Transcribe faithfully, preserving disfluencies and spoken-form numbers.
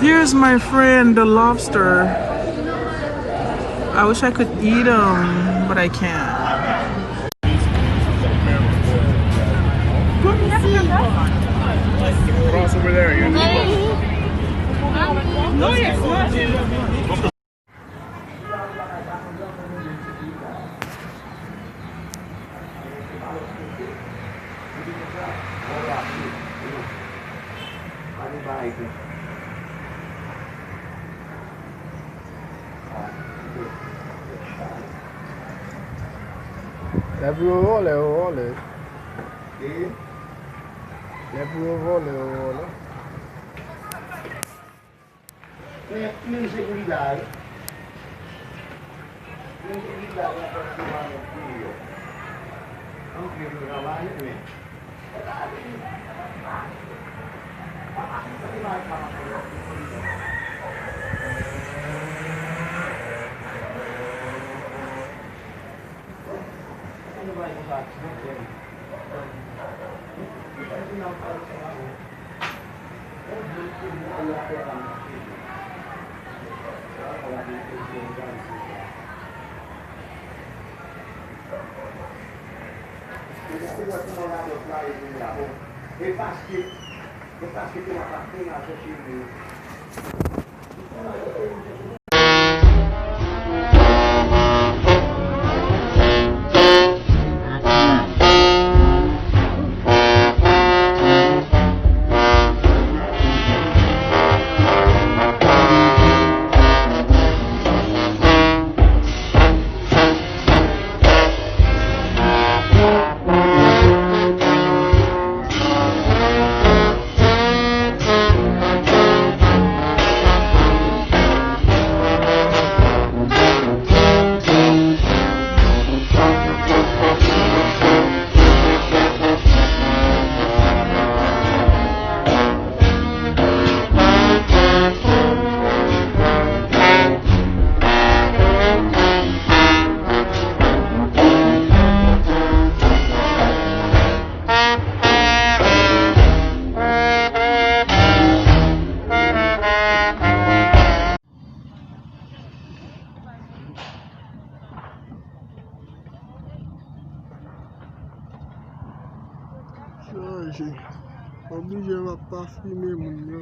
Here's my friend, the lobster. I wish I could eat him, but I can't. Cross over there, yeah. Lè pou yo vòlè, yo vòlè. Lè pou yo vòlè, yo vòlè. Men, men se pou li bay. Men se pou li bay, men fòk se pa yon pou yo. Anpil travay, men. E paske, e paske te w ap ap peye a chèche li. Chaje. Oblije w ap pa fime moun yo.